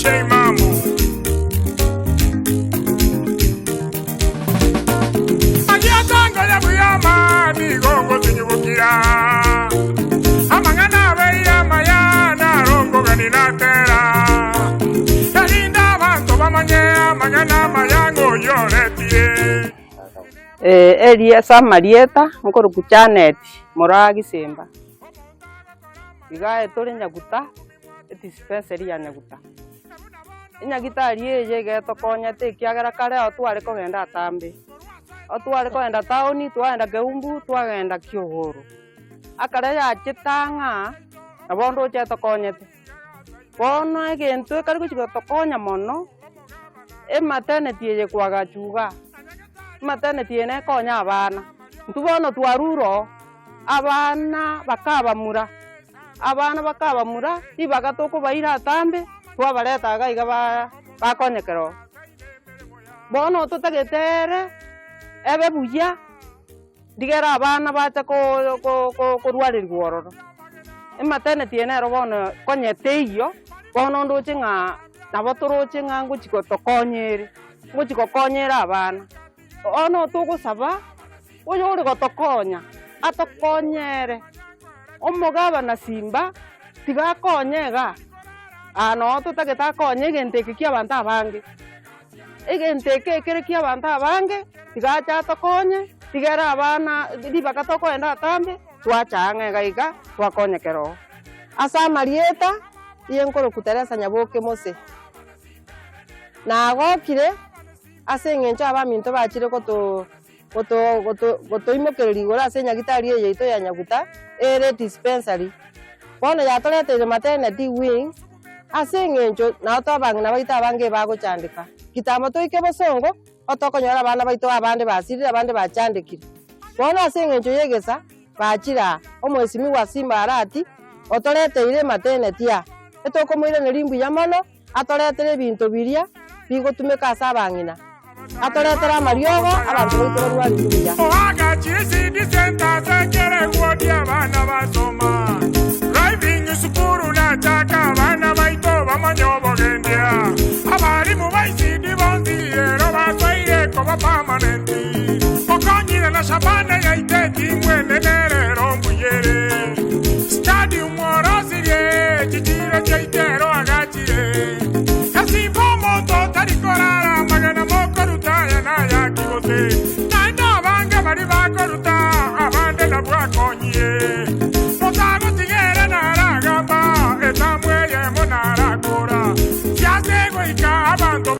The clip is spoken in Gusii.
Imamu. Agiatangoya buya amani gogotunyugukira amang'ana abeire amaya narongogani natera erinde abanto bamanye amang'ana amaya ng'oyoretie. Eria ase amarieta nkorokwa Janet Moraa Gisemba, iga tore Nyaguta, edispensary ya Nyaguta. Enyagitari eye iga etokonyete ekiagera kare ao tware kogenda atambe, otware kogenda town, twagenda Keumbu, twagenda Kiogoro. Ekero yachete ang'a, nabo ndoche etokonyete. Bono egento ekare gochia gotokonya mono, ematernity eye kwagachwa igaa, ematernity eye nekonya abana, intwe bono twarure oo, abana bakabamura. Abana bakabamura, ribaga tokobaira atambe, twabareta iga iga bakonyekera oo. Bono totagete ere, ebe buya, rigere abana bache korwarerigwa ororo. Ematernity eye nero bono konya teiyo, bono ndoche ng'a nabo toroche ng'a ngochi gotokonya ere, ngochi gokonya ere abana. Bono togosaba, oyore gotokonya, atokonyere. Omogabana Simba tiga akonye igaa, aa noo totagete akonye egento eke kia abanto abange. Egento eke ekere kia abanto abange, tiga ache atokonye, tiga ere abana ribaga tokoenda atambe, twacha ang'e iga iga, twakonyekera oo. Ase amarieta, iye nkorokwa Teresa Nyaboke Mose. Nagokire ase eng'encho abaminto bachire goto goto goto gotoimokereria igoro ase enyagitari eye yaito ya Nyaguta ere edispensary. Bono yatoreteire maternity wing ase eng'encho nabo twabang'ina baito abange ebagochandeka. Kitambo toike bosongo, otokonyora abana baito abande basirire abande bachandekire. Bono ase eng'encho ya egesa bachire aa, omwesimigwa Simba Arati otoreteire ematernity aa, etokomoiraneria mbuya mono. Atoretere ebinto biria bigotumeka ase abang'ina, atoretere amariogo abanto baito barwarigwe buya. Oagachire CD Centre ase ekero ewodi abana basoma. Driving sukuru nachaka abana baito bamanye obogendia. Abarimu ba ECD bonsi ero basoire koba permanent. Okonyire na Shabana yaito etimu enene rero mbuyere. Stadium orosirie chichiro chiaito ero agachire. Esimba omonto otari korara amagena mokoruta aya nayaki gose. Naende abange baria bakoruta.